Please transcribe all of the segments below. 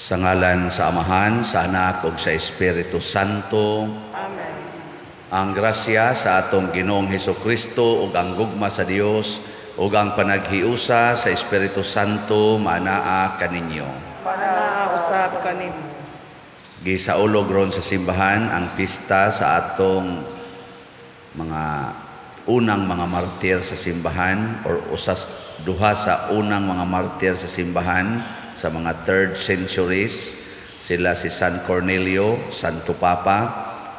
Sa ngalan sa Amahan, sa Anak ug sa Espiritu Santo. Amen. Ang grasya sa atong Ginoong Hesukristo ug ang gugma sa Dios ug ang panaghiusa sa Espiritu Santo maanaa kaninyo. Manaa usab kanimo. Gisaulog ron sa simbahan ang pista sa atong mga unang mga martir sa simbahan or usas duha sa unang mga martir sa simbahan sa mga third centuries. Sila si San Cornelio, Santo Papa,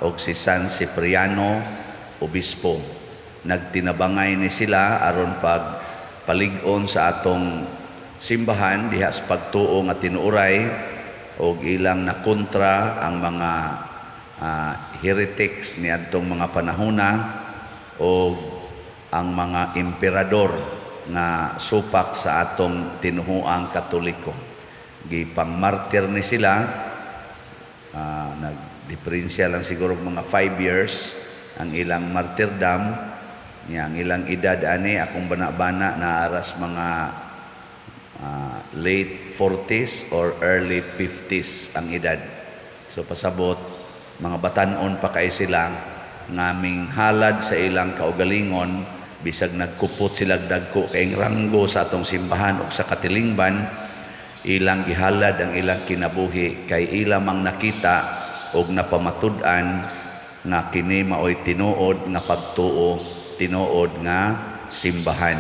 o si San Cipriano, Obispo. Nagtinabangay ni sila aron pag palig-on sa atong simbahan diha sa pagtuo nga tinuoray og ilang nakontra ang mga heretics niadtong mga panahona og ang mga emperador nga supak sa atong tinuhuang Katoliko. Gipangmartir ni sila, nagdiferensya lang siguro mga 5 years ang ilang martyrdom. Nya ang ilang edad ani akong bana-bana naaras mga late 40s or early 50s ang edad. So pasabot mga batan-on pa kay sila ngaming halad sa ilang kaugalingon, bisag nagkupot sila dagko kay ranggo sa atong simbahan ug sa katilingban, ilang gihalad ang ilang kinabuhi kay ila mang nakita og napamatud-an nga kini maoy tinuod nga pagtuo, tinuod nga simbahan.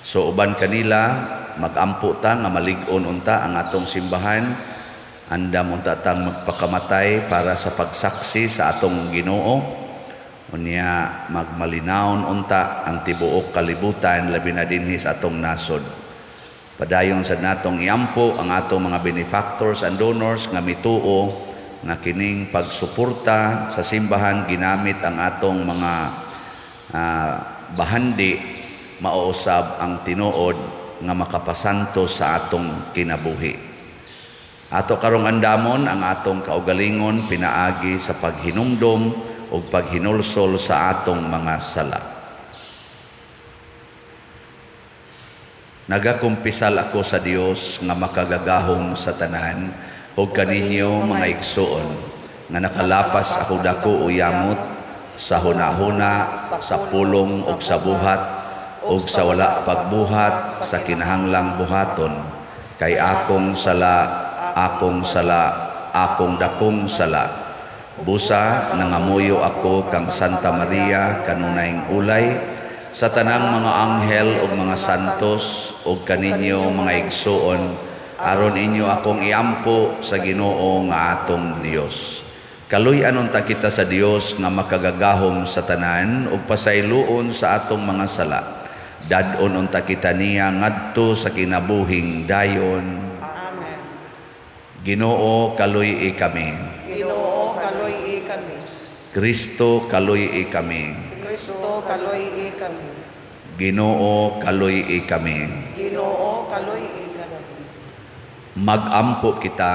So uban kanila magampo ta nga malig-on unta ang atong simbahan, andam unta tang magpakamatay para sa pagsaksi sa atong Ginoo. Unya magmalinawon unta ang tibuok kalibutan labi na dinhi sa atong nasod. Padayon sad natong iampo ang atong mga benefactors and donors nga mituo nga kining pagsuporta sa simbahan ginamit ang atong mga bahandi mauusab ang tinuod nga makapasanto sa atong kinabuhi. Ato karong andamon ang atong kaugalingon pinaagi sa paghinumdom ug paghinulsol sa atong mga sala. Nagakumpisal ako sa Dios nga makagagahom sa tanan ug kaninyo mga igsuon nga nakalapas ako dako o yamot sa hunahuna, sa pulong ug sa buhat ug sa wala pagbuhat sa kinahanglang buhaton, kay akong sala, akong sala, akong dakong sala. Busa nangamuyo ako kang Santa Maria kanunayng ulay sa tanang mga anghel ug mga santos ug kaninyo mga igsuon, aron inyo akong iampo sa Ginoo nga atong Dios. Kaluy-an unta kita sa Dios nga makagagahom sa tanan ug pasayloon sa atong mga sala. Dad-on unta kita niya ngadto sa kinabuhing dayon. Amen. Ginoo, kaluy-i kami. Ginoo, kaluy-i kami. Kristo, kaluy-i kami. Kristo, kaluy-i kami. Ginoo, kaluy-i kami. Ginoo, kaluy-i kami. Magampo kita.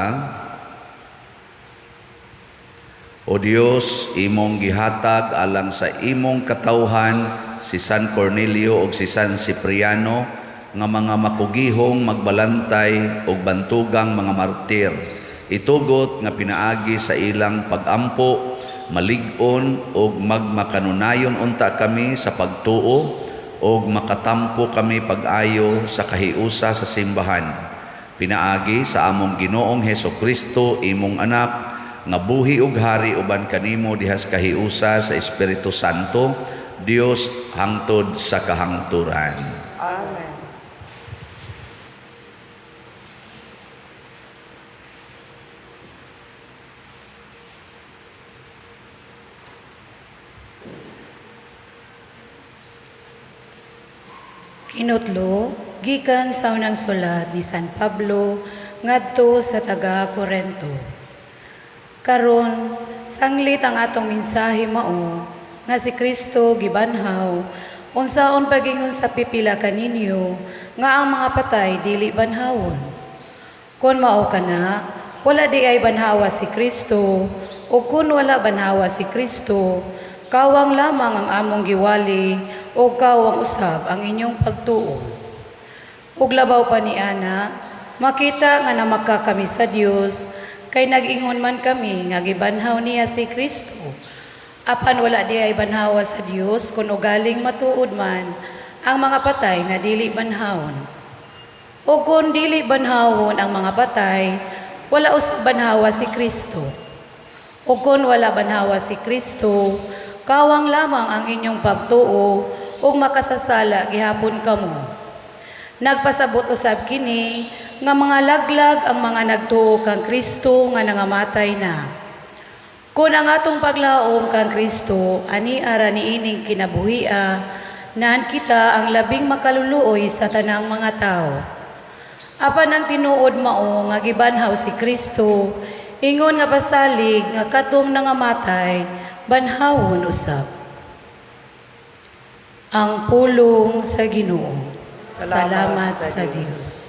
O Dios, imong gihatag alang sa imong katawhan si San Cornelio ug si San Cipriano nga mga makugihong magbalantay ug bantugang mga martir. Itugot nga pinaagi sa ilang pagampo, malig-on ug magmakanunayon unta kami sa pagtuo ug makatampo kami pag-ayo sa kahiusa sa simbahan. Pinaagi sa among Ginoong Hesukristo, imong anak, nga buhi ug hari uban kanimo dihas kahiusa sa Espiritu Santo, Dios hangtod sa kahangturan. Amen. Kinutlo, gikan sa unang sulat ni San Pablo ngadto sa taga Korento. Karon, sanglit ang atong mensahe mao nga si Kristo gibanhaw, unsaon pagingon sa pipila kaninyo nga ang mga patay dili banhawon. Kon mao kana, wala di ay banhawa si Kristo, o kun wala banhawa si Kristo, kawang lamang ang among giwali o kawang usab ang inyong pagtuo. Ug labaw pa ni ana, Makita nga namaka kami sa Dios, kay nag-ingon man kami nga gibanhaw niya si Kristo. Apan wala diay banhawa sa Dios kung ugaling matuod man ang mga patay nga dili banhawon. O kung dili banhawon ang mga patay, wala usab banhawa si Kristo. O kung wala banhawa si Kristo, kawang lamang ang inyong pagtuo ug makasasala gihapon kamo. Nagpasabot usab kini nga mga laglag ang mga nagtuo kang Kristo nga nangamatay na. Kung ang atong paglaom kang Kristo ani ara niining kinabuhia, naan kita ang labing makaluluoy sa tanang mga tao. Apan ang tinuod mao nga gibanhaw si Kristo, ingon nga pasalig nga katong nangamatay, banhawon usab. Ang pulong sa Ginoo. Salamat sa Dios.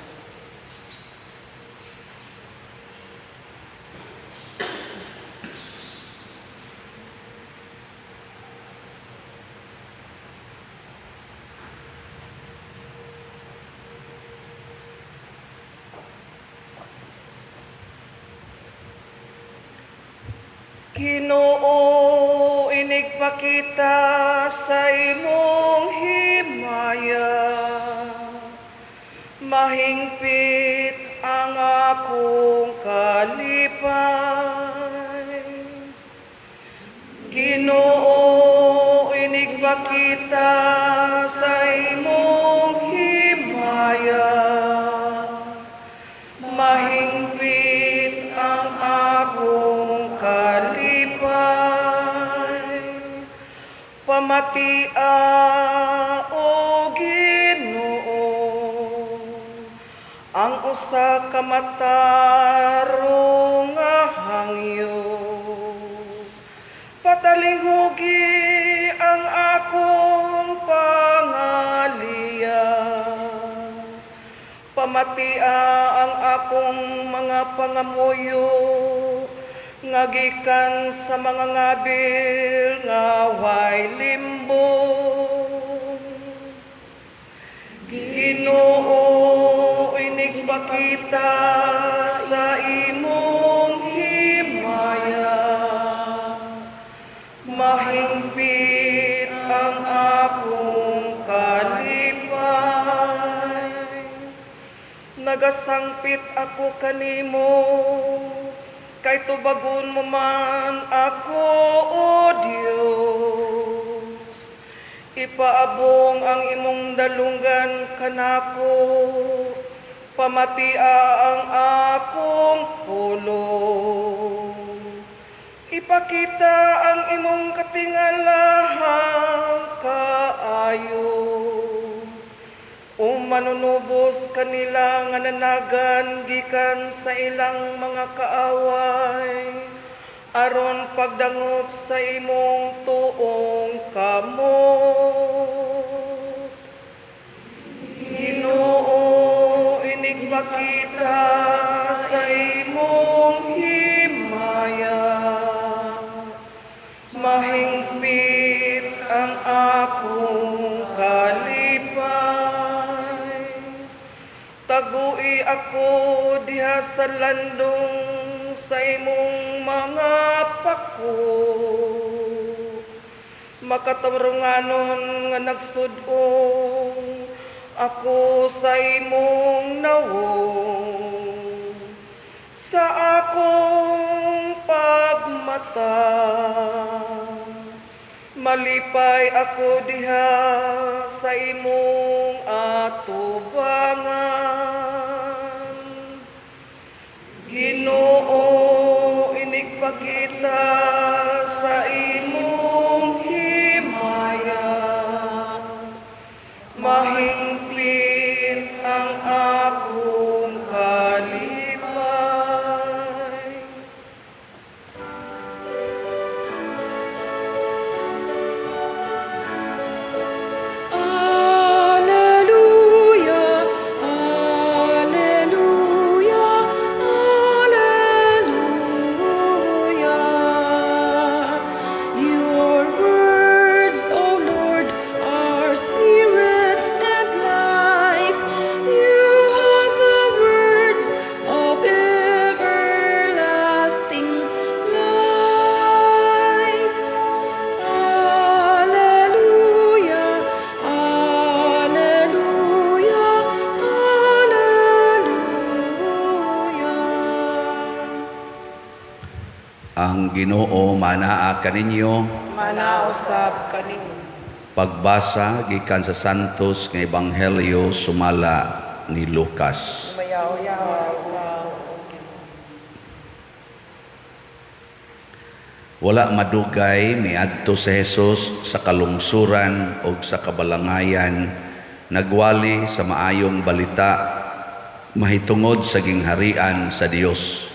Ginoo, inigpakita sa imong himaya. Mahingpit ang akong kalipay. Ginoo, inigpakita sa imong himaya. Mahingpit ang akong kalipay. Pamatia, o Ginoo, ang usa ka matarong nga hangyo. Patalinghugi ang akong pangaliya. Pamatia ang akong mga pangamuyo nga gikan sa mga ngabil nga way limbong. Ginoo, inigpakita sa imong himaya. Mahingpit ang akong kalipay. Nagasangpit ako kanimo, kay tubagon mo man ako, O Dios. Ipaabong ang imong dalunggan kanako, pamatia ang akong pulong. Ipakita ang imong katingalahang kaayo. O manunubos kanila nga nanagan gikan sa ilang mga kaaway, aron pagdangop sa imong tuong kamot. Ginoo, inigpakita sa imong himaya. Mahingpit ang akong kalipay. Tagui ako diha sa landong sa imong mga pako. Makatarunganon nga nagsud-ong ako sa imong nawong. Sa akong pagmata, malipay ako diha sa imong atubangan. Ginoo, inigpakita sa imong himaya. Mahingpit ang akong kalipay. Alleluia, Alleluia, Alleluia. Your words, O Lord, are spirit. Ang Ginoo manaa kaninyo. Manaa usab kanimo. Pagbasa gikan sa Santos nga Ebanghelyo sumala ni Lucas. Mayaw ikaw, O Ginoo. Wala madugay miadto si Jesus sa kalungsuran ug sa kabalangayan, nagwali sa maayong balita mahitungod sa gingharian sa Dios.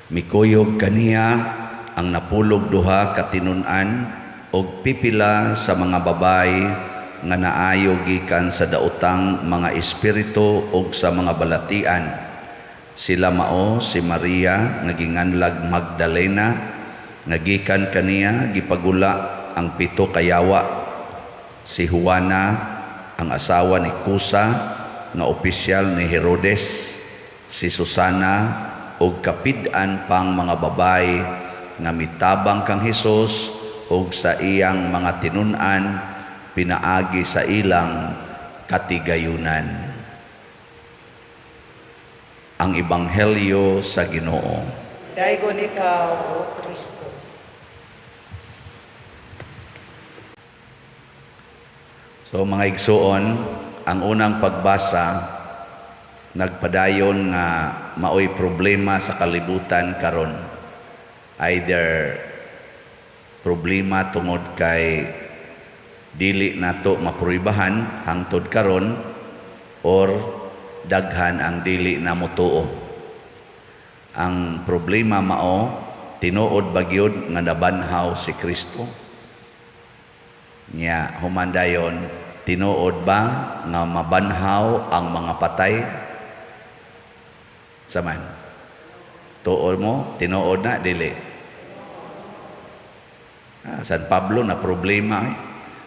Mikuyog kaniya ang 12 ka tinun-an og pipila sa mga babay nga naayo gikan sa daotang mga espiritu ug sa mga balatian. Sila mao si Maria nga ginganlag Magdalena, nga gikan kaniya gipagula ang 7 ka yawa, si Juana ang asawa ni Cusa nga opisyal ni Herodes, si Susana ug kapid-an pang mga babay nga mitabang kang Hesus ug sa iyang mga tinun-an pinaagi sa ilang katigayunan. Ang Ebanghelyo sa Ginoo. Daygon ikaw, O Kristo. So mga igsuon, ang unang pagbasa nagpadayon nga maoy problema sa kalibutan karon. Either problema tungod kay dili nato mapruibahan hangtod karon, or daghan ang dili na motuo. Ang problema mao tinuod ba gyud nga nabanhaw si Kristo? Nya human dayon, tinuod ba nga mabanhaw ang mga patay? Saman tuod mo, tinuod na dili. San Pablo na problema.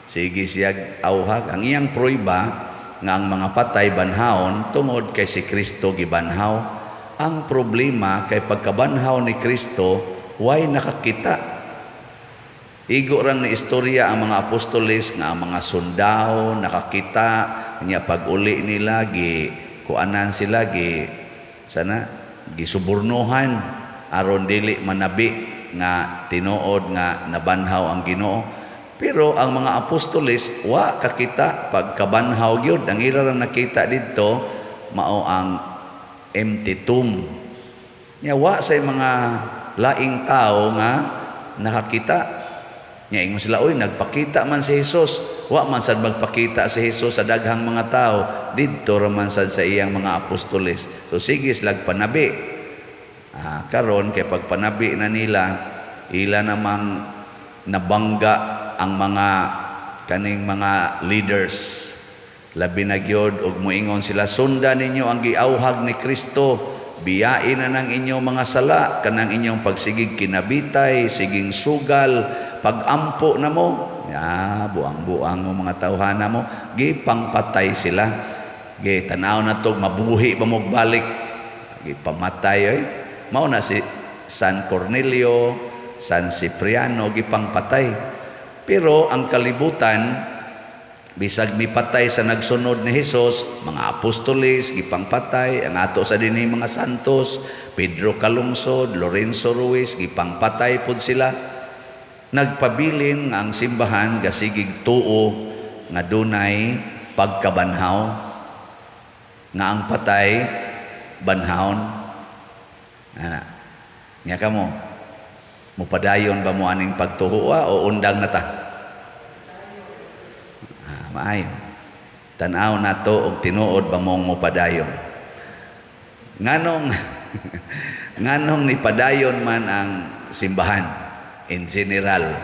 Sige siya auhag ang iyang pruiba nga ang mga patay banhawon tungod kay si Kristo gibanhaw. Ang problema kay pagkabanhaw ni Kristo way nakakita. Igo rang ni istorya ang mga apostoles nga ang mga sundao nakakita nya pag-uli nila gi kuanan sila gi sana gisubornohan aron dili manabi nga tinuod nga nabanhaw ang Ginoo. Pero ang mga apostoles wa kakita pagkabanhaw gyud. Ang ila rang nakita didto mao ang empty tomb. Nya wa say mga laing tao nga nakakita. Nya ingon sila, oy, nagpakita man si Jesus. Wa man sad magpakita si Jesus sa daghang mga tao, didto ra man sad sa iyang mga apostoles. So sige sila panabi. Karon kay pagpanabi na nila, ila namang nabangga ang mga kaning mga leaders. Labi na gyud og moingon sila, sundan ninyo ang giauhag ni Kristo, biyain na ng inyong mga sala, kanang inyong pagsigig kinabitay, siging sugal, pagampo na mo. Ya, buang-buang mo mga tawhana mo, gipangpatay sila. Gi tanaw na to, mabuhi ba mo balik? Gipamatay oy. Mao na si San Cornelio, San Cipriano, gipangpatay. Pero ang kalibutan, bisag mipatay sa nagsunod ni Hesus, mga apostoles gipangpatay, ang ato sa dinhi mga santos, Pedro Calungsod, Lorenzo Ruiz, gipangpatay pud sila. Nagpabilin nga ang simbahan gasigig tuo nga dunay pagkabanhaw, nga ang patay banhawon. Ana, nya kamo mupadayon ba mo aning pagtuo o undang na ta? Maayo. Tan-aw nato og tinuod ba mong mupadayon. Nganong nganong nipadayon man ang simbahan in general,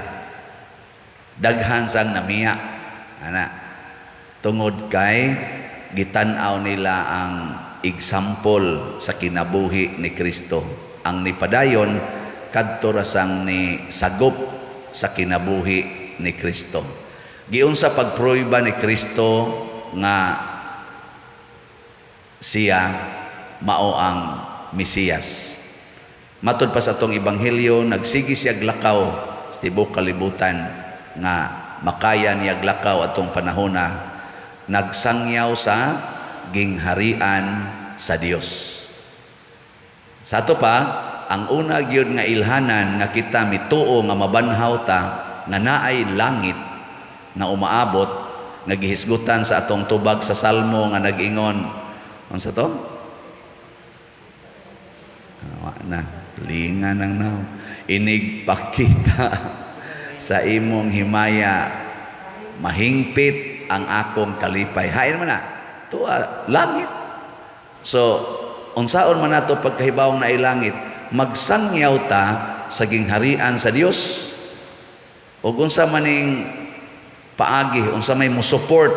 daghan sang namiya ana tungod kay gitan-aw nila ang example sa kinabuhi ni Kristo. Ang nipadayon kadto ra sang ni sagop sa kinabuhi ni Kristo. Giunsa pagprueba ni Kristo nga siya mao ang Mesiyas. Matud pa sa atong ebanghelyo, nagsige siya glakaw sa tibuok kalibutan nga makaya niya glakaw atong panahona, nagsangyaw sa gingharian sa Dios. Sa ato pa, Ang una gyud nga ilhanan nga kita mituo nga mabanhaw ta, nga naay langit nga umaabot, nga gihisgutan sa atong tubag sa Salmo nga nag-ingon, unsa to? Wa na, linga nang naw. Inig pakita sa imong himaya, mahingpit ang akong kalipay. Hain man na, tuwa, langit. So, unsaon man nato pagkahibawong naay langit, magsangyaw ta sa gingharian sa Dios. Ug unsa maning paagi, unsa may mo-support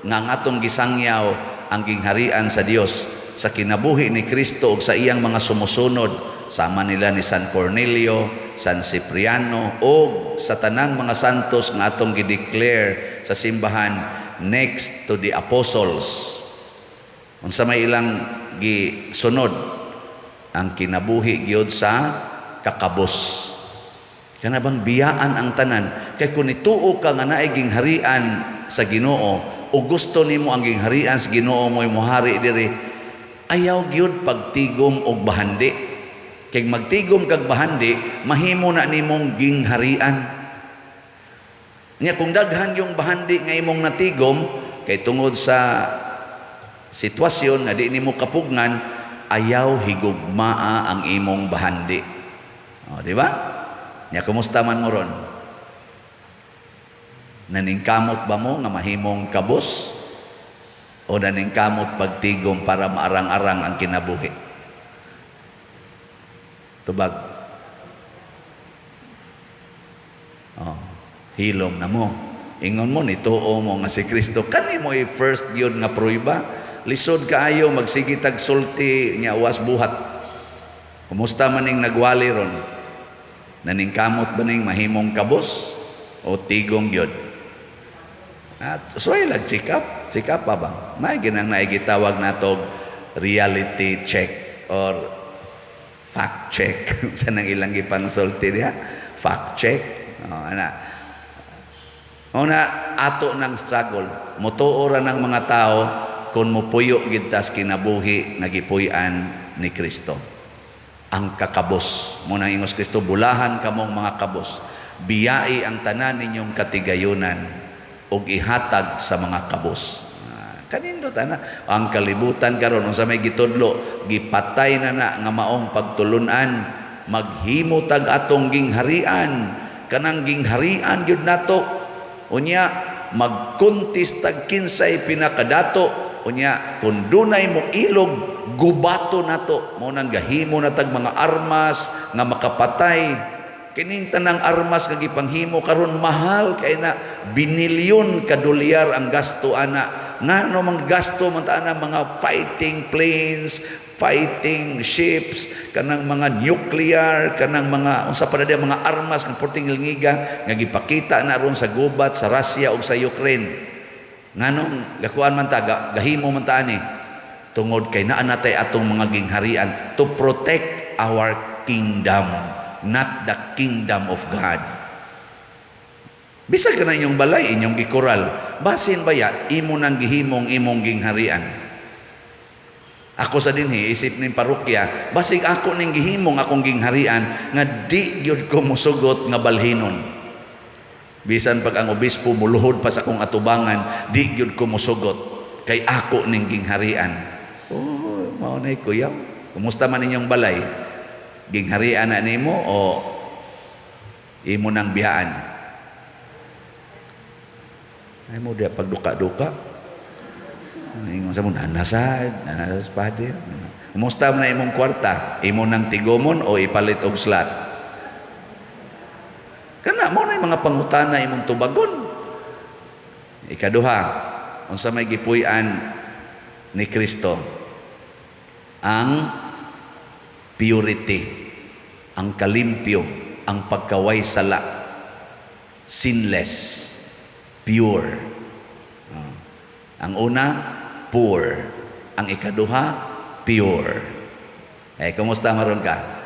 nga ang atong gisangyaw ang gingharian sa Dios sa kinabuhi ni Kristo ug sa iyang mga sumusunod, sama nila ni San Cornelio, San Cipriano ug sa tanang mga santos nga atong gi-declare sa simbahan next to the apostles. Unsa may ilang gisunod? Ang kinabuhi gyud sa kakabos. Kana bang biyaan ang tanan? Kay kung nituo ka nga naay gingharian sa Ginoo o gusto nimo ang gingharian sa Ginoo mo'y mohari diri, ayaw gyud pagtigom og bahandi. Kay magtigom kag bahandi, mahimo na nimong gingharian. Nya kung daghan yung bahandi nga imong natigom kay tungod sa sitwasyon nga di nimo kapugngan, ayaw higugmaa ang imong bahandi. O, di ba? Nya kumusta man mo ron? Naningkamot ba mo nga mahimong kabos? O naningkamot pagtigom para maarang-arang ang kinabuhi? Tubag. Oh, hilom na mo. Ingon mo, nituo mo nga si Kristo. Kani mo i-first yun nga pruiba. Lisod kaayo magsige tag sulti nya was buhat. Kumusta man ning nagwali ron? Naningkamot ba ning mahimong kabos o tigong gyud? At so ay lag check up, check up pa ba? May ginang naigitawag natog reality check or fact check sa nang ilang gipangsulti diha, fact check. Oh, ana. Una ato nang struggle, motuo ra ng mga tao kung mupuyo gid tas kinabuhi nga gipuy-an ni Kristo. Ang kakabos. Muna ingos Kristo, bulahan kamong mga kabos. Biyai ang tanan ninyong katigayunan ug ihatag sa mga kabos. Kanindot ana ang kalibutan karon, unsa may gitudlo, gipatay na na nga maong pagtulun-an, maghimo tag atong gingharian, kanang gingharian gyud nato. Unya magkuntis tag kinsay pinakadato. Unya kun dunay mo ilog, gubato nato. Mao nang gahimo na tag mga armas nga makapatay. Kining tanang armas nga gipanghimo karon mahal kay na, binilyon ka dolyar ang gasto ana. Ngano mang gasto man ta ana mga fighting planes, fighting ships, kanang mga nuclear, kanang mga unsa pa na diya, mga armas nga porting ngiga nga gipakita na ron sa gubat sa Russia ug sa Ukraine. Nganong gakuan man ta, gahimo man ta ani, tungod kay naa natay atong mga gingharian to protect our kingdom, not the kingdom of God. Bisag ka na inyong balay, inyong gikural, basin baya imo nang gihimong imong gingharian. Ako sa dinhi, isip ning parokya, basig ako ning gihimong akong gingharian nga di gyud ko musugot nga balhinon. Bisan pag ang obispo muluhod pa sa akong atubangan, di gyud ko musugot kay ako ning gingharian. Oh, mao nay kuyaw. Kumusta man inyong balay? Gingharian na nimo o imo nang biyaan? Ay mo diya pagduka-duka. Ingon sa mo, nanasad, nanasad sa. Kumusta man na imong kwarta? Imo nang tigomon o ipalit og slot? Kana mo na yung mga pangutana imong tubagon. Ikaduha, unsa may gipuy-an ni Kristo? Ang purity, ang kalimpyo, ang pagkaway sala, sinless, pure. Ang una, poor. Ang ikaduha, pure. Eh, kumusta maron ka?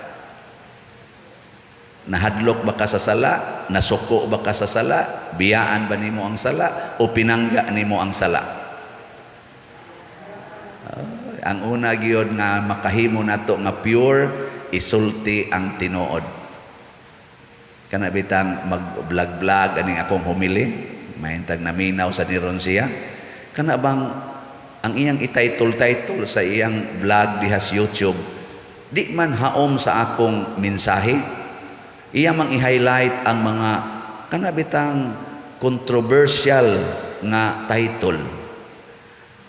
Nahadlok ba ka sa sala? Nasuko ba ka sa sala? Biyaan ba nimo ang sala? O pinangga nimo ang sala? Ang una gyud nga makahimo nato nga pure Isulti ang tinuod. Kana bitang mag-vlog-vlog aning akong humili, mahintag naminaw sa niron siya. Kana bang ang iyang i-title-title sa iyang vlog diha sa YouTube, di man haom sa akong mensahe. Iya mang i-highlight ang mga kana bitang controversial nga title.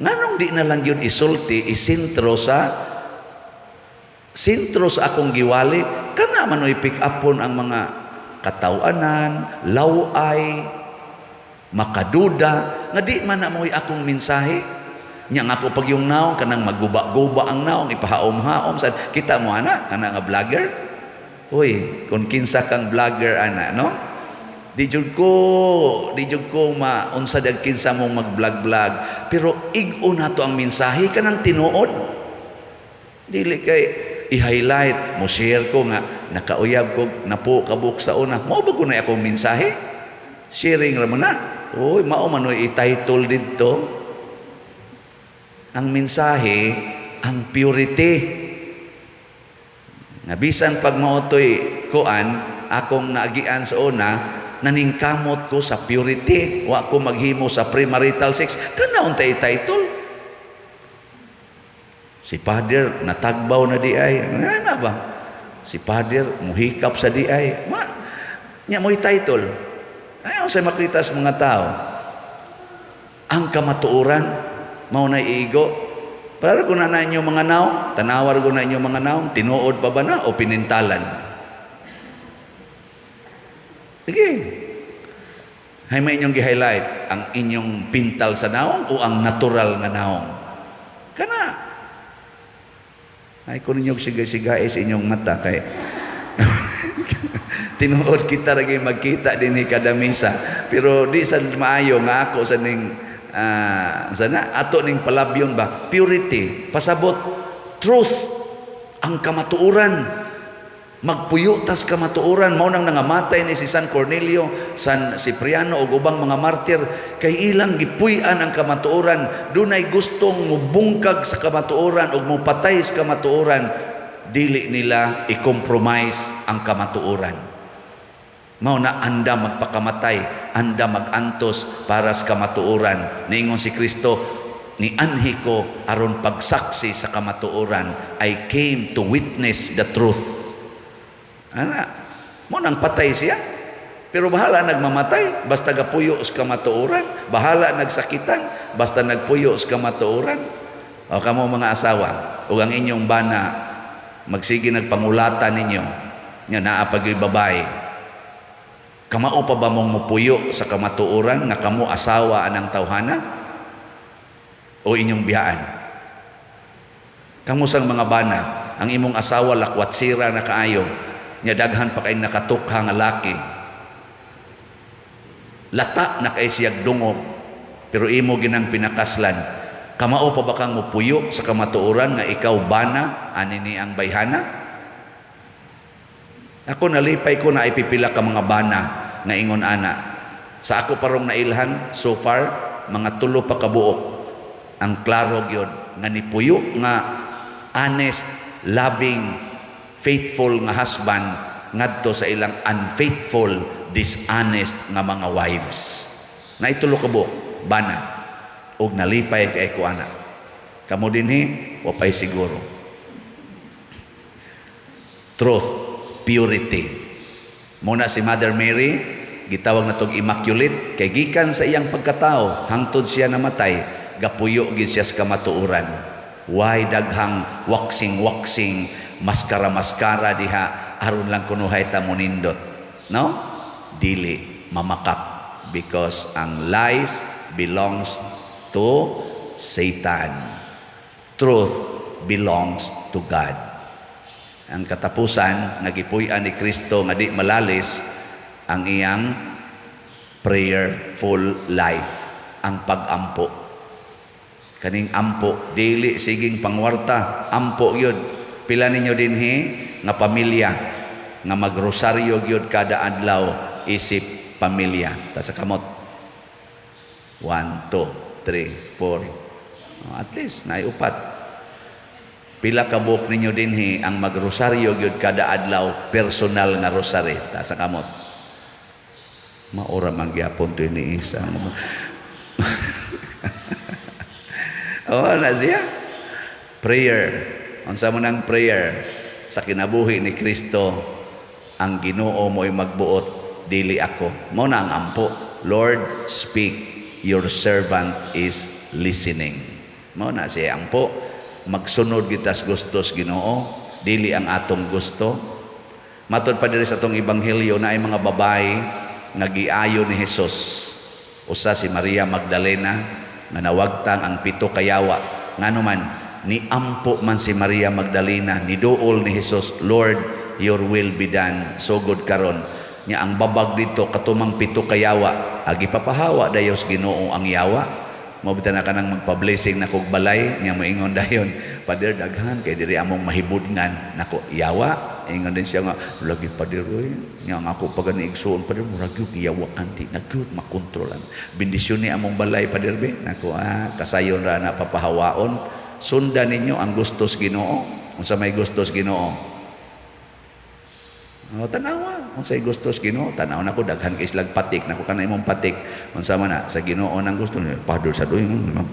Nganong di na lang yun isulti, isintro sa sintro sa akong giwali, kana man oy pick upon ang mga katawanan, laway, makaduda, nga di man na mo'y akong mensahe. Nya nga ako pag yung naong, kanang maguba-guba ang naong, ipahaom-haom. Sa, kita mo ana, kana nga vlogger? Uy, kung kinsa kang vlogger ana, no? Di jud ko maunsa dag kinsa mong mag-vlog-vlog, pero ig-o nato ang mensahe kanang tinuod. Dili kay i-highlight, mo share ko nga nakauyab ko napo kabuk sa una. Mao ba ko na akong mensahe? Sharing ra man na. Uy, mao man oy i-title didto. Ang mensahe, ang purity. Nga bisan pag mao to'y kuan, akong naagian sa una, naningkamot ko sa purity. Wa ko maghimo sa premarital sex. Kana untay title. Si Father natagbaw na di ay. Ano ba? Si Father muhikap sa di ay. Ma, nya mo'y title. Ayaw sa makita sa mga tao. Ang kamatuoran, mao na iigo. Para ko na na inyong mga naong, tanawar ko na inyong mga naong, tinuod pa ba na o pinintalan? Sige. Hay may inyong gi-highlight ang inyong pintal sa naong o ang natural nga naong. Kana. Ay kung ninyong sigay-sigay sa inyong mata kay tinuod kita lagi magkita dinhi kada misa, pero di sa maayo nga ako sa ning sana ato ning palabyon ba, purity, pasabot truth, ang kamatuoran. Magpuyo tas kamatuoran. Mao nang nangamatay ni si San Cornelio, San Cipriano ug ubang mga martir kay ilang gipuy-an ang kamatuoran. Dunay gustong mubungkag sa kamatuoran ug mupatay sa kamatuoran, dili nila i-compromise ang kamatuoran. Mao na anda magpakamatay, anda magantos para sa kamatuoran. Niingon si Kristo, "Nianhi ko aron pagsaksi sa kamatuoran." I came to witness the truth. Ana, mao nang patay siya. Pero bahala nagmamatay, basta gapuyo sa kamatuoran, bahala nagsakitan, basta nagpuyo sa kamatuoran. O kamo mga asawa, ug ang inyong bana magsige nagpangulata ninyo nga naa pa gyud babae. Kamao pa ba mong mupuyo sa kamatuoran nga kamo asawa anang tawhana? O inyong biyaan? Kamo sang mga bana, ang imong asawa lakwatsira na kaayo, nya daghan pa kay nakatukha nga laki. Lata na kay siyag dungog, pero imo ginang pinakaslan. Kamao pa ba kang mupuyo sa kamatuoran nga ikaw bana ani ni ang bayhana? Ako nalipay ko na ipipila ka mga bana nga ingon ana. Sa ako parong nailhan so far, mga 3 pa kabuok ang klaro gyud nga nipuyo nga honest, loving, faithful nga husband ngadto sa ilang unfaithful, dishonest nga mga wives. Naitulo ka buok bana og nalipay kay ko ana. Kamo dinhi wa pay siguro. Truth, purity. Muna si Mother Mary gitawag na tog immaculate kay gikan sa iyang pagkatao hangtod siya namatay, gapuyo gid siya sa kamatuoran. Why daghang waxing-waxing, maskara-maskara diha aron lang kunuhay ta monindot? No? Dili mamakak, because ang lies belongs to Satan. Truth belongs to God. Ang katapusan nga gipuy-an ni Kristo nga di malalis ang iyang prayerful life, ang pag-ampo. Kaning ampo, dili siging pangwarta, ampo yun. Pila ninyo dinhi nga pamilya nga magrosaryo gyud kada adlaw isip pamilya? Ta sa kamot. 1, 2, 3, 4. Oh, at least naay upat. Pila ka buok ninyo dinhi ang magrosaryo gyud kada adlaw, personal nga rosary? Taas ang kamot. Maora man gyapon to ni isa. Oh, na siya. Prayer. Unsa man ang prayer sa kinabuhi ni Kristo? Ang Ginoo mo'y magbuot, dili ako. Mao na ang ampo. "Lord, speak, your servant is listening." Mao na siya ampo. Magsunod kita sa gustos Ginoo, dili ang atong gusto. Matod pa diri sa atong ebanghelyo na ay mga babae nga giayo ni Jesus. Usa si Maria Magdalena nga nawagtang ang pito kayawa. Ngano man ni ampo man si Maria Magdalena, niduol ni Jesus, "Lord, your will be done." Sugod karon nya ang babag dito katumang pito kayawa agi papahawa dayos Ginoo ang yawa. Mao bitaw na kanang magpa-blessing na kog balay nya moingon dayon, "Pader, daghan kay diri among mahibudngan." Nako, yawa. Ingon din siya nga lagi, "Pader oy, nya ang ako pa gani igsuon, pader, murag gyud giyawaan, di na gyud makontrolan. Bendisyon ni among balay, pader be." Nako, ah, kasayon ra na papahawaon. Sundan ninyo ang gustos Ginoo. Unsa may gustos Ginoo? Oh, tanawa. Unsay gustos Ginoo? Tanaw nako, daghan kay silag patik. Nako, kana imong patik. Unsa man na sa Ginoo nang gusto niya. Pader sa doy,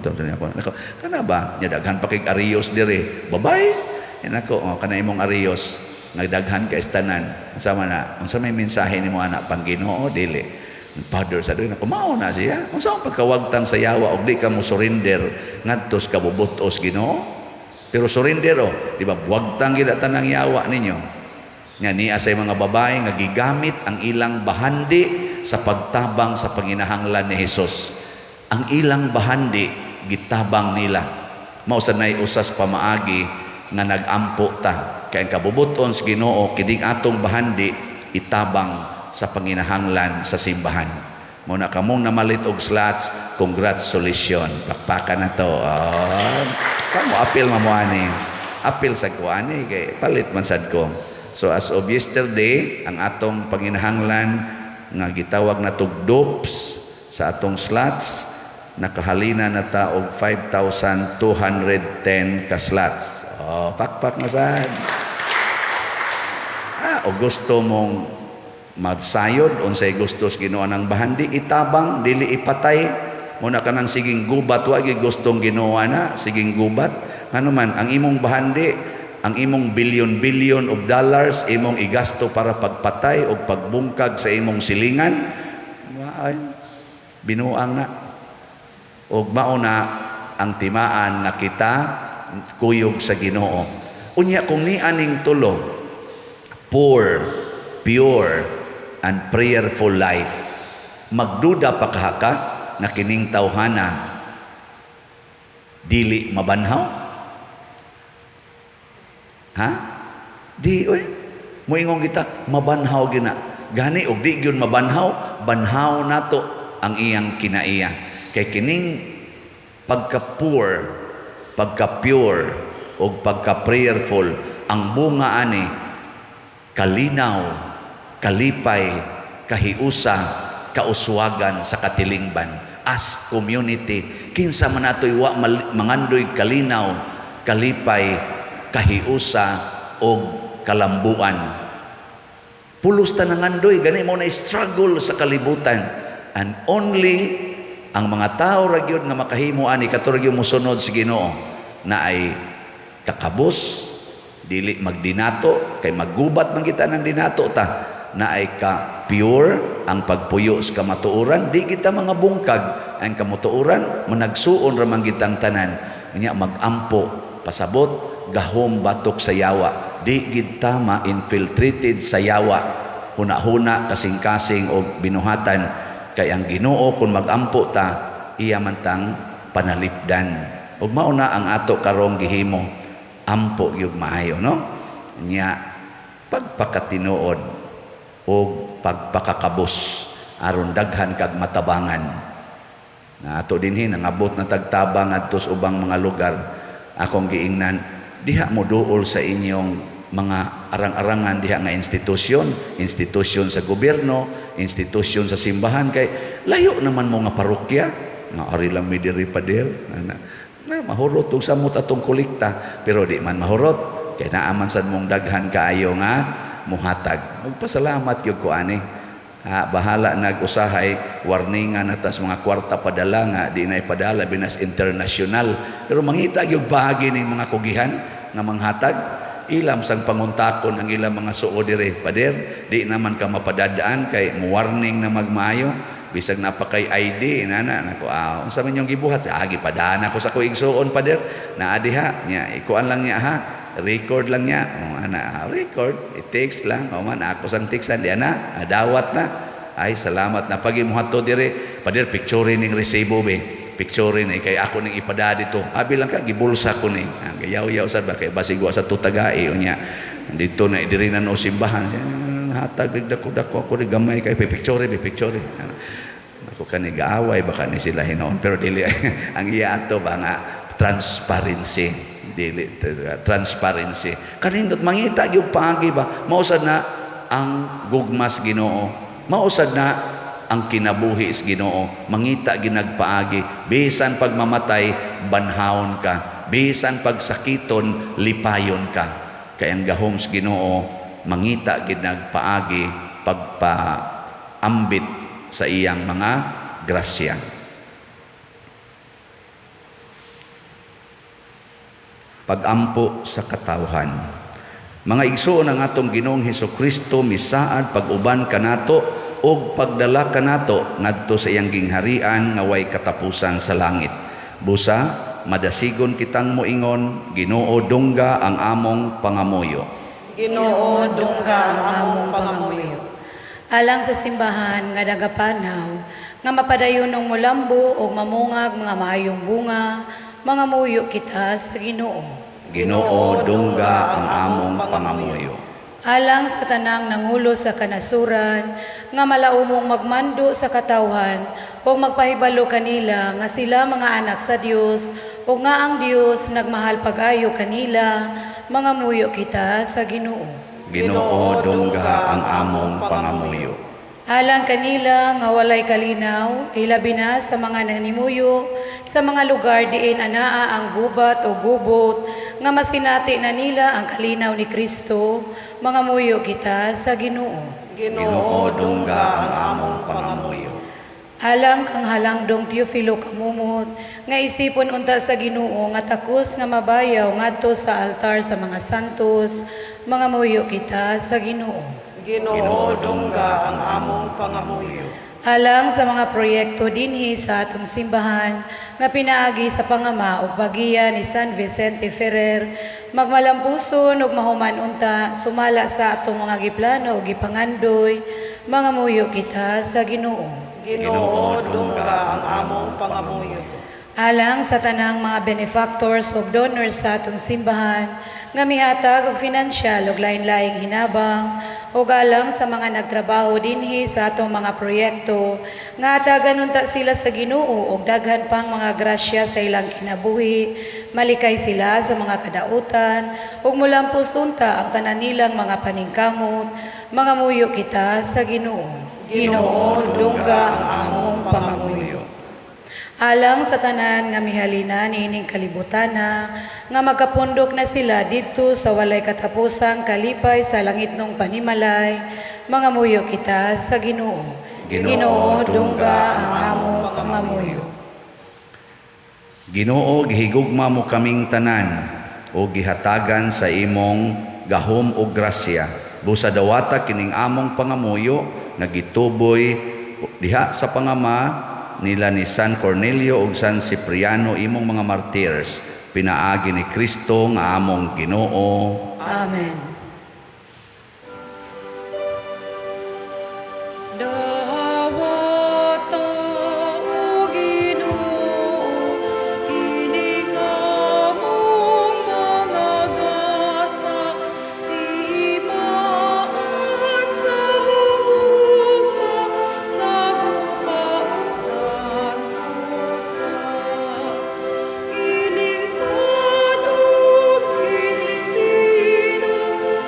sa niya ako. Nako, kana ba? Nya daghan pa kay ariyos dire. Babay. Nako, oh, kana imong ariyos nagdaghan kay tanan. Unsa man na? Unsa may mensahe nimo ana, pang Ginoo dili? Pader sa doy, nako, mao na siya. Unsa ang pagkawagtang sa yawa og di ka mo surrender ngadto sa kabubutos Ginoo? Pero surrender oh, di ba? Wagtang gid tanang yawa ninyo. Nga niya sa mga babae nga gigamit ang ilang bahandi sa pagtabang sa panginahanglan ni Hesus. Ang ilang bahandi gitabang nila. Mao sa nay usas pamaagi nga nagampo ta. Kay ang kabubuton sa Ginoo kining atong bahandi itabang sa panginahanglan sa simbahan. Mao na kamong namalit og slots, congratulations. Pakpakan na to. Oh, kamo apil mamo ani. Apil sa ko ani kay palit man sad ko. So as of yesterday, ang atong panginahanglan nga gitawag na tug dupes sa atong slots, nakahalina na ta og 5,210 ka slots. Oh, pakpak na sad. Ah, o gusto mong magsayod unsay gustos Ginoo ng bahandi, itabang, dili ipatay. Muna kanang siging gubat, wa gyud gustong Ginoo na siging gubat. Ngano man ang imong bahandi, ang imong billion-billion of dollars imong igasto para pagpatay o pagbungkag sa imong silingan? Ay, binuang na. Og mao na ang timaan nga kita kuyog sa Ginoo. Unya kung ni aning tulo, poor, pure and prayerful life, magduda pa kaha ka nga kining tawhana dili mabanhaw? Ha? Di oy. Moingon kita mabanhaw gina. Gani og di gyud mabanhaw, banhaw nato ang iyang kinaiya. Kay kining pagka poor, pagka pure ug pagka prayerful, ang bunga ani kalinaw, kalipay, kahiusa, kauswagan sa katilingban. As community, kinsa man natoy wa mangandoy kalinaw, kalipay, kahiusa og kalambuan? Pulos ta nangandoy, gani mo na struggle sa kalibutan. And only ang mga tao ra gyud nga makahimo ani, kato ra gyud mosunod sa Ginoo na ay kakabos, dili magdinato, kay maggubat man kita ng dinato ta, na ay ka pure ang pagpuyo sa kamatuoran, di kita mga bungkag ang kamatuoran, managsuon ra man kitang tanan. Nya magampo, pasabot gahom batok sa yawa, di gid ta ma-infiltrated sa yawa, huna-huna, kasing-kasing o binuhatan, kay ang Ginoo, kung magampo ta, iya man tang panalipdan. Ug mao na ang ato karong gihimo, ampo gyud maayo, no? Nya pagpakatinuod o pagpakakabos aron daghan kag matabangan. Na ato dinhi nangabot na tagtabang adto sa ubang mga lugar. Akong giingnan, diha mo duol sa inyong mga arang-arangan diha nga institusyon, institusyon sa gobyerno, institusyon sa simbahan, kay layo naman mo nga parokya nga ari lang mi diri, pader. Ana. Na mahurot og samot atong kolekta, pero di man mahurot kay naa man sad mong daghan kaayo nga muhatag. Magpasalamat gyud ko ani. Ha, bahala nag-usahay warningan na tas mga kwarta padala nga di na ipadala binas international, pero mangita gyud bahagi ning mga kugihan nga manghatag. Ilam sang panguntakon ang ilang mga suo dire, "Pader, di naman ka mapadadaan kay mo warning na magmaayo bisag napakay ID nana." Nako, ah, unsa man yung gibuhat? Ah, gipadaan ako sa ko igsuon, pader, naa diha nya, ikuan lang niya ha, record lang niya. Oh, ana, ah, record, i-text lang o man ako sang textan di ana, ah, dawat na. Ay, salamat na pag imuhato dire, "Pader, picture ning resibo be, picture ni kay ako ning ipada dito." Abi lang ka gibulsa ko ni. Ah, gayaw-yaw sad ba kay basig wa sa tutagay unya dito na diri na no simbahan, hatag dako dako ako di gamay kay picture be, picture. Ako kani gaaway baka ni sila hinoon, pero dili ang iya ato ba nga transparency, dili transparency kanindot mangita gyud paagi ba. Mausad na ang gugmas Ginoo, mausad na ang kinabuhi sa Ginoo, mangita ginagpaagi. Bisan pagmamatay, banhawon ka, bisan pagsakiton, lipayon ka, kay ang gahom sa Ginoo mangita ginagpaagi pagpaambit sa iyang mga grasya. Pagampo sa katawhan. Mga igsoon, ang atong Ginoong Hesus Kristo misaad pag-uban kanato ug pagdala kanato ngadto sa iyang gingharian nga way katapusan sa langit. Busa madasigon kitang moingon, "Ginoo, dungga ang among pangamuyo." Ginoo, dungga ang among pangamuyo. Alang sa simbahan nga nagapanaw, nga mapadayonong mulambo o mamungag mga maayong bunga, mangamuyo kita sa Ginoo. Ginoo, dungga ang among pangamuyo. Alang sa tanang nangulo sa kanasuran, nga malaumong magmando sa katawhan, ug magpahibalo kanila nga sila mga anak sa Dios, ug nga ang Dios nagmahal pag-ayo kanila, mangamuyo kita sa Ginoo. Ginoo, dungga ang among pangamuyo. Alang kanila nga walay kalinaw, ilabi na sa mga nanimuyo sa mga lugar diin anaa ang gubat o gubot, nga masinati na nila ang kalinaw ni Kristo, mangamuyo kita sa Ginoo. Ginoo, dungga ang among pangamuyo. Alang kang Halangdong Teofilo Camomot, nga isipon unta sa Ginoo nga takos nga mabayaw ngadto sa altar sa mga santos, mangamuyo kita sa Ginoo. Ginoo, dungga ang among pangamuyo. Alang sa mga proyekto dinhi sa atong simbahan nga pinaagi sa pangama ug pagiya ni San Vicente Ferrer, magmalampuson ug mahuman unta sumala sa atong mga giplano ug gipangandoy, mangamuyo kita sa Ginoo. Ginoo, dungga ang among pangamuyo. Alang sa tanang mga benefactors ug donors sa atong simbahan nga mihatag og finansyal ug lain-laing hinabang, ug alang sa mga nagtrabaho dinhi sa atong mga proyekto, nga hatagan unta sila sa Ginoo og daghan pang mga grasya sa ilang kinabuhi, malikay sila sa mga kadautan ug mulampos unta ang tanan nilang mga paningkamot, mangamuyo kita sa Ginoo. Ginoo, dungga ang among pangamuyo. Alang sa tanan nga mihalina niining kalibutana, nga magkapundok na sila didto sa walay katapusang kalipay sa langitnong panimalay, mangamuyo kita sa Ginoo. Ginoo, dungga ang among pangamuyo. Ginoo, gihigugma mo kaming tanan o gihatagan sa imong gahom o grasya. Busa dawata kining among pangamuyo nga gituboy diha sa pangama nila ni San Cornelio ug San Cipriano, imong mga martyrs, pinaagi ni Kristo nga among Ginoo. Amen. Dawata, O Ginoo, kining among mga gasa, timaan sa gugma sa gupaong santosa. Kining man ug kining linaw.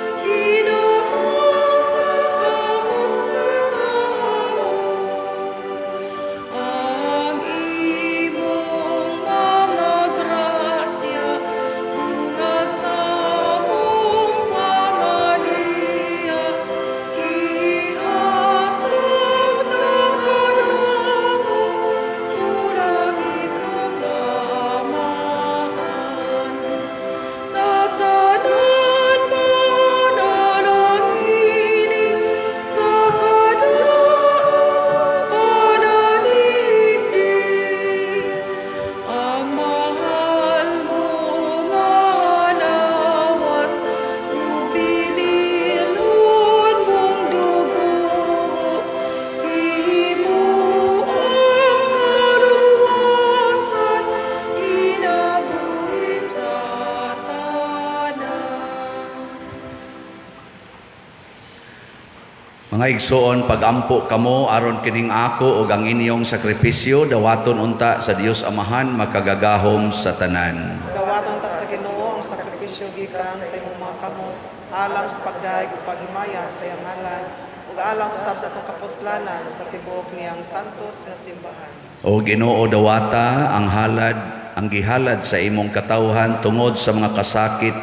Mga igsoon, pagampo kamo aron kining ako ug ang inyong sakripisyo dawaton unta sa Dios Amahan makagagahom sa tanan. Dawaton ta sa Ginoo ang sakripisyo gikan sa imong mga kamot alang sa pagdayeg ug paghimaya sa iyang ngalan ug alang usab sa atong kapuslanan sa tibuok niyang santos nga simbahan. O Ginoo, dawata ang halad, ang gihalad sa imong katawhan tungod sa mga kasakit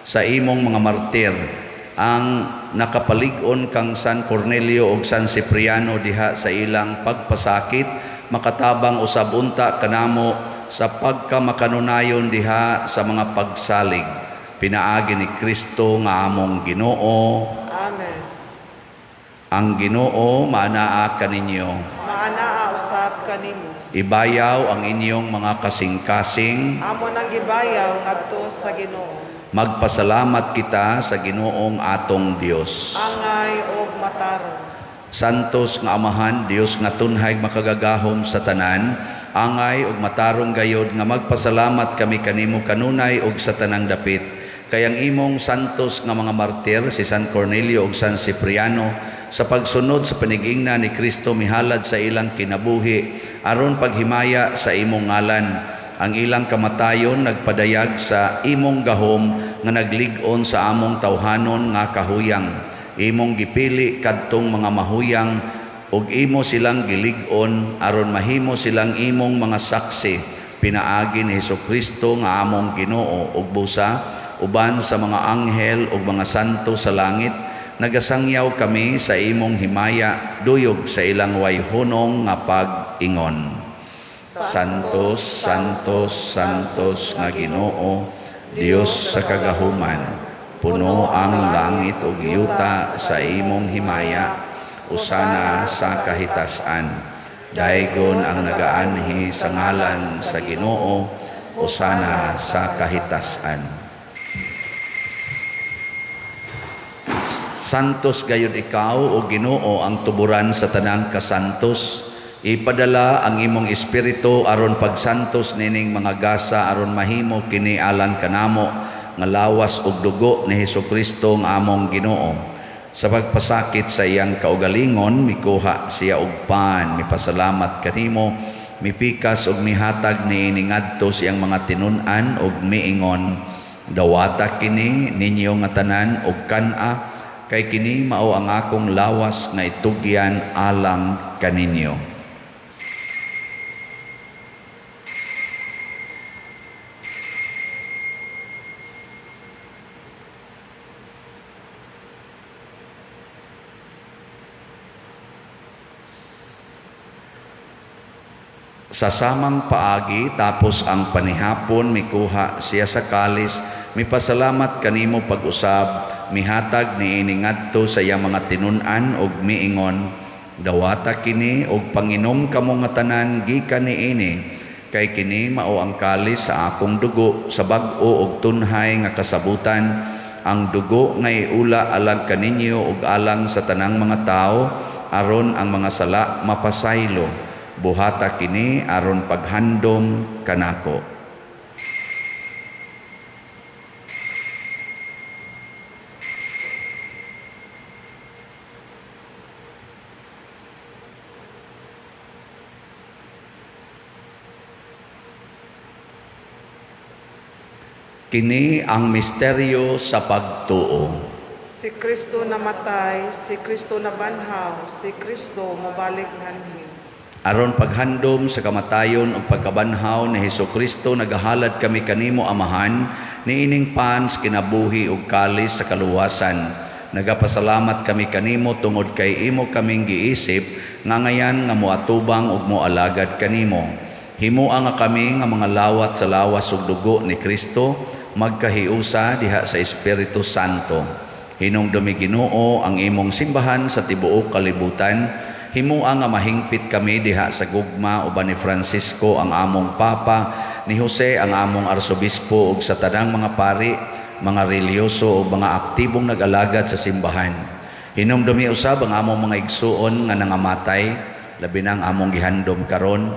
sa imong mga martir, ang nakapalig-on kang San Cornelio ug San Cipriano diha sa ilang pagpasakit, makatabang usab unta kanamo sa pagkamakanunayon diha sa mga pagsalig. Pinaagi ni Kristo nga among Ginoo. Amen. Ang Ginoo maanaa kaninyo. Maanaa usab kanimo. Ibayaw ang inyong mga kasing-kasing. Amo nang gibayaw ngadto sa Ginoo. Magpasalamat kita sa Ginoong atong Dios. Angay og matarong. Santos nga Amahan, Dios nga tunhay makagagahom sa tanan, angay ug matarong gayod nga magpasalamat kami kanimo kanunay ug sa tanang dapit. Kay ang imong santos nga mga martir, si San Cornelio ug San Cipriano, sa pagsunod sa panigingna ni Kristo mihalad sa ilang kinabuhi aron paghimaya sa imong ngalan. Ang ilang kamatayon nagpadayag sa imong gahom nga naglig-on sa among tawhanon nga kahuyang. Imong gipili kadtong mga mahuyang ug imo silang gilig-on aron mahimo silang imong mga saksi pinaagi ni Hesukristo nga among Ginoo ug busa uban sa mga anghel ug mga santo sa langit nagasangyaw kami sa imong himaya duyog sa ilang wayhunong nga pag-ingon. Santos, Santos, Santos nga Ginoo, Dios sa kagahuman, puno ang langit ug yuta sa imong himaya, usana sa kahitasan. Daygon ang nagaanhi sa ngalan sa Ginoo, usana sa kahitasan. Santos gayud ikaw o Ginoo ang tuburan sa tanang kasantos. Ipadala ang imong espiritu aron pagsantos nining mga gasa aron mahimo kini alang kanamo nga lawas ug dugo ni Hesukristo nga among Ginoo. Sa pagpasakit sa iyang kaugalingon, mikuha siya og pan, mipasalamat kanimo, mipikas ug mihatag niini ngadto sa iyang mga tinun-an ug miingon, dawata kini ninyo nga tanan ug kan-a, kay kini mao ang akong lawas nga itugyan alang kaninyo. Sa samang paagi, tapos ang panihapon, mikuha siya sa kalis, mipasalamat kanimo pag-usab, mihatag niini ngadto sa iyang mga tinun-an ug miingon, dawata kini ug panginom kamo nga tanan gikan niini, kay kini mao ang kalis sa akong dugo sa bag-o ug tunhay nga kasabutan, ang dugo nga iula alang kaninyo ug alang sa tanang mga tawo aron ang mga sala mapasaylo. Buhata kini aron paghandom kanako. Kini ang misteryo sa pagtuo. Si Kristo namatay, si Kristo nabanhaw, si Kristo mobalik nganhi. Aron paghandom sa kamatayon ug pagkabanhaw ni Hesukristo, nagahalad kami kanimo Amahan niining pan sa kinabuhi ug kalis sa kaluwasan. Nagapasalamat kami kanimo tungod kay imo kaming giisip nga ngayan nga moatubang ug moalagad kanimo. Himoa nga kami nga mga lawat sa lawas ug dugo ni Kristo magkahiusa diha sa Espiritu Santo. Hinumdumi Ginoo ang imong simbahan sa tibuok kalibutan. Himoa nga mahingpit kami diha sa gugma uban ni Francisco ang among Papa, ni Jose ang among Arsobispo ug sa tanang mga pari, mga relihiyoso ug mga aktibong nag-alagad sa simbahan. Hinumdumi usab ang among mga igsuon nga nangamatay, labi na ang among gihandom karon.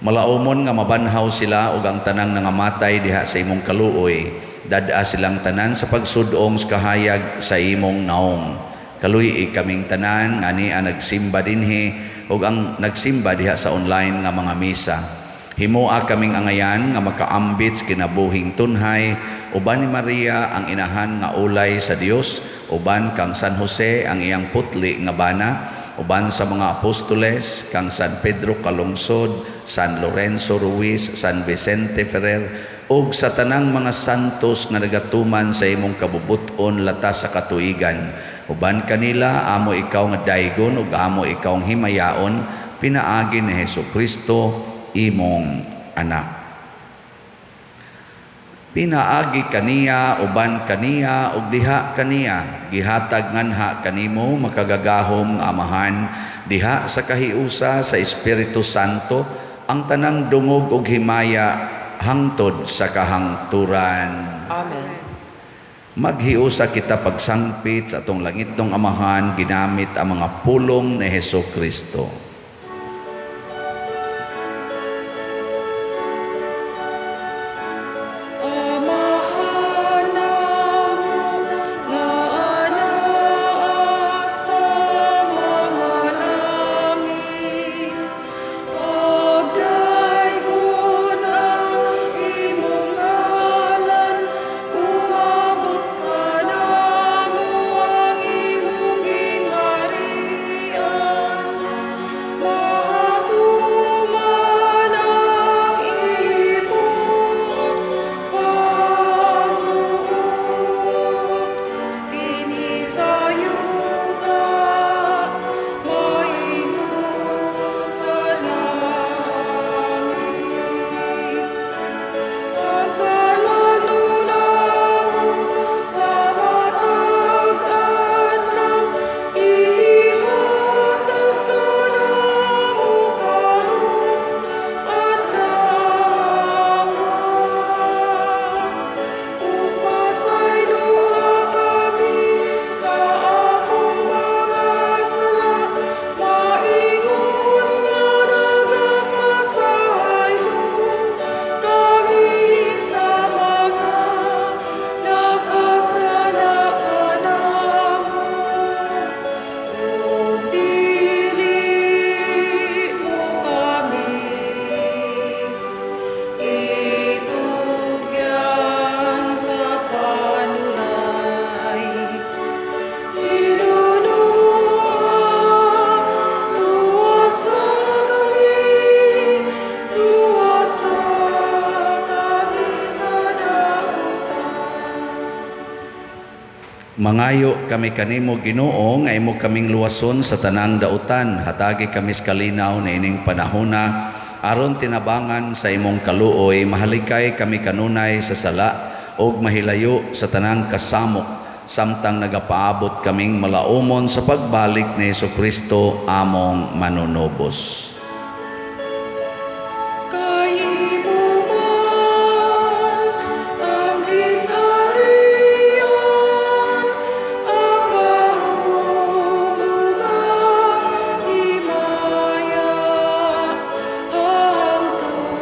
Malaumon nga mabanhaw sila ug ang tanang nangamatay diha sa imong kaluoy. Dad-a silang tanan sa pagsudong sa kahayag sa imong naong. Kaluy-i kaming tanan nga ania nagsimba dinhi ug ang nagsimba diha sa online nga mga misa. Himoa kaming angayan nga makaambit sa kinabuhing tunhay uban ni Maria ang inahan nga ulay sa Dios, uban kang San Jose ang iyang putli nga bana, uban sa mga apostoles kang San Pedro Calungsod, San Lorenzo Ruiz, San Vicente Ferrer ug sa tanang mga santos nga nagatuman sa imong kabubut-on latas sa katuigan. Uban kanila amo ikaw nga daygon ug amo ikaw nga himayaon pinaagi ni Hesukristo imong anak. Pinaagi kaniya, uban kaniya, ug diha kaniya, gihatag nganha kanimo makagagahom nga Amahan, diha sa kahiusa sa Espiritu Santo, ang tanang dungog ug himaya hangtod sa kahangturan. Amen. Maghiusa kita pagsangpit sa atong langitnong Amahan ginamit ang mga pulong ni Hesus Kristo. Amahan namo nga anaa sa mga langit, pagdaygon ang imong ngalan, umabot kanamo ang imong gingharian. Mahatuman ang imong pagbuot dinhi sa yuta, maingon sa langit. Ang kalan-on namo sa matag adlaw, ihatag kanamo karong adlaw. Ug pasayloa kami sa among mga sala, maingon nga nagapasaylo kami sa mga nakasala kanamo. Ug dili mo kami itugyan sa panulay. Ginoo, luwasa kami, luwasa kami sa dautan. Mangayo kami kanimo, Ginoo, nga imo kaming luwason sa tanang dautan. Hatagi kami sa kalinaw niining panahona aron tinabangan sa imong kaluoy mahalikay kami kanunay sa sala ug mahilayo sa tanang kasamok samtang nagapaabot kaming malaumon sa pagbalik ni Hesukristo among manunubos. Kay imo man ang gingharian, ang gahom ug ang himaya, hangtod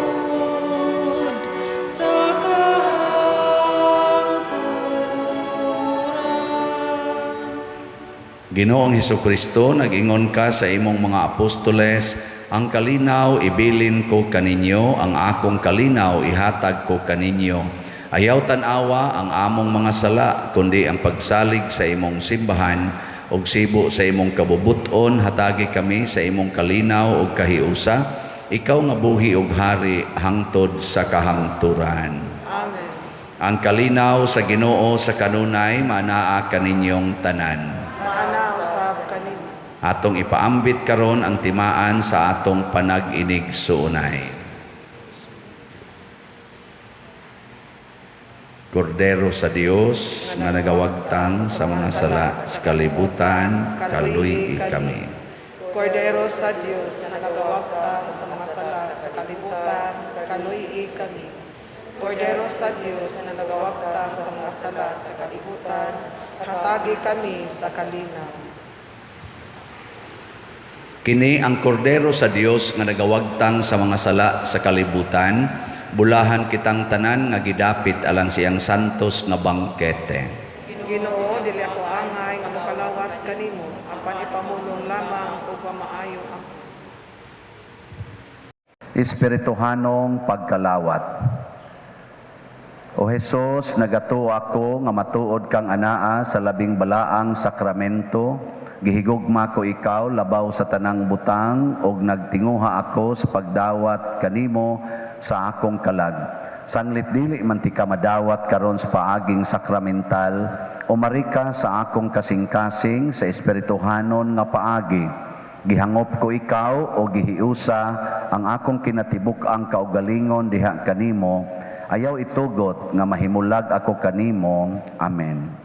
sa kahangturan. Ginoong Hesukristo, nag-ingon ka sa imong mga apostoles, "Ang kalinaw ibilin ko kaninyo, ang akong kalinaw ihatag ko kaninyo." Ayaw tan-awa ang among mga sala, kundi ang pagsalig sa imong simbahan, ug sibo sa imong kabubuton, hatagi kami sa imong kalinaw ug kahiusa, ikaw nga buhi ug hari hangtod sa kahangturan. Amen. Ang kalinaw sa Ginoo sa kanunay manaa kaninyong tanan. Maana usab kanimo. Atong ipaambit karon ang timaan sa atong panag-inigsuonay. Kordero sa Dios nga nagawagtang sa mga sala sa kalibutan, kaluy-i kami. Kordero sa Dios nga nagawagtang sa mga sala sa kalibutan, kaluy-i kami. Kordero sa Dios nga nagawagtang sa mga sala sa kalibutan, hatagi kami sa kalinaw. Kini ang kordero sa Dios nga nagawagtang sa mga sala sa kalibutan, bulahan kitang tanan nga gidapit alang siyang santos nga bangkete. Ginoo, dili ako angay nga mokalawat kanimo, apan ipamulong lamang ug mamaayo ako. Espirituhanong pagkalawat. O Hesus, nagatuo ako nga matuod kang anaa sa labing balaang sakramento. Gihigugma ko ikaw labaw sa tanang butang ug nagtinguha ako sa pagdawat kanimo sa akong kalag. Sanglit dili man tika madawat karon sa paaging sakramental, umari ka sa akong kasing-kasing sa espirituhanon nga paagi. Gihangop ko ikaw o gihiusa ang akong kinatibuk-ang kaugalingon diha kanimo. Ayaw itugot nga mahimulag ako kanimo. Amen.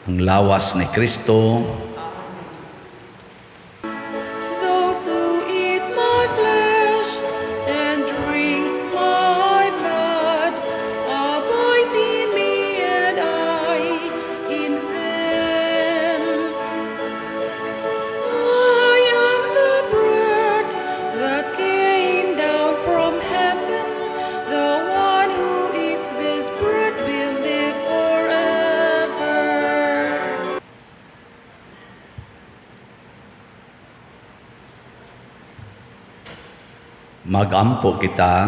Ang lawas ni Kristo. Those who eat my flesh and drink my blood abide in me and I in them. I am the bread that came down from heaven. The one who eats this bread will live forever. Magampo kita.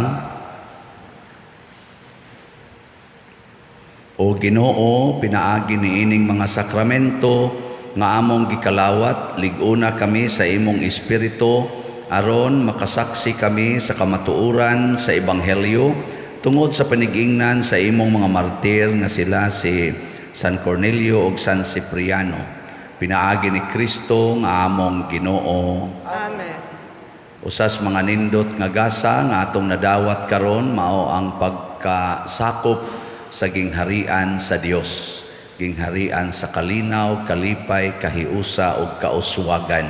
O Ginoo, pinaagi niining mga sakramento nga among gikalawat, lig-una kami sa imong espiritu aron makasaksi kami sa kamatuoran sa ebanghelyo tungod sa panigingnan sa imong mga martir nga sila si San Cornelio ug San Cipriano. Pinaagi ni Kristo nga among Ginoo. Amen. Usas mga nindot nga gasa nga atong nadawat karon mao ang pagkasakop sa gingharian sa Dios. Gingharian sa kalinaw, kalipay, kahiusa ug kauswagan.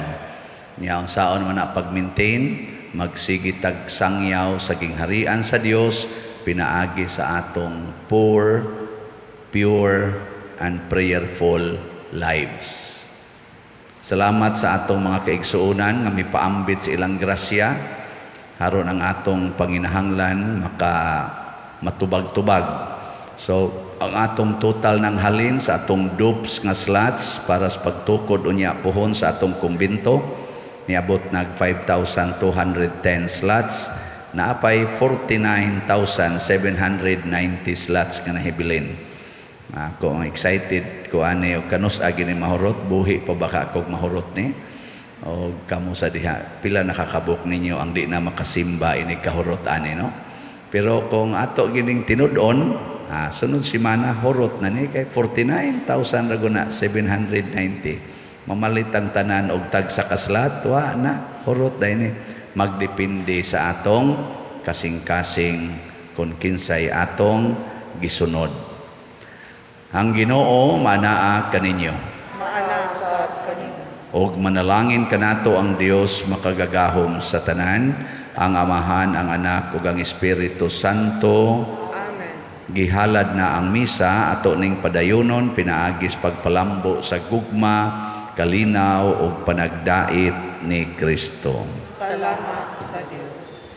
Nya unsaon man na pag-maintain, magsige tag sangyaw sa gingharian sa Dios pinaagi sa atong poor, pure and prayerful lives. Salamat sa atong mga kaigsuonan nga mipaambit sa ilang grasya. Haron ang atong panginahanglan maka matubag-tubag. So, ang atong total ng halin sa atong dupes nga slots para sa pagtukod unya puhon sa atong kumbinto, niabot nag 5,210 slots, naapay 49,790 slots nga nahibilin. Ako ang excited ko ani og kanus agi ni mahurot, buhi pa baka akong mahurot ni. O kamo sa diha, pila nakakabuk ninyo ang di na makasimba ini kahurot ani, no? Pero kung ato gining tinud-on, sunod semana hurot na ni kay 49,000 ra guna 790. Mamalit ang tanan og tag sa kaslat, wa na hurot dai ni. Magdepende sa atong kasing-kasing kun kinsay atong gisunod. Ang Ginoo manaa kaninyo. Maana usab kanimo. Og manalangin kanato ang Dios makagagahom sa tanan, ang Amahan, ang Anak ug ang Espiritu Santo. Amen. Gihalad na ang misa ato ning padayonon pinaagis pagpalambo sa gugma, kalinaw ug panagdait ni Kristo. Salamat sa Dios.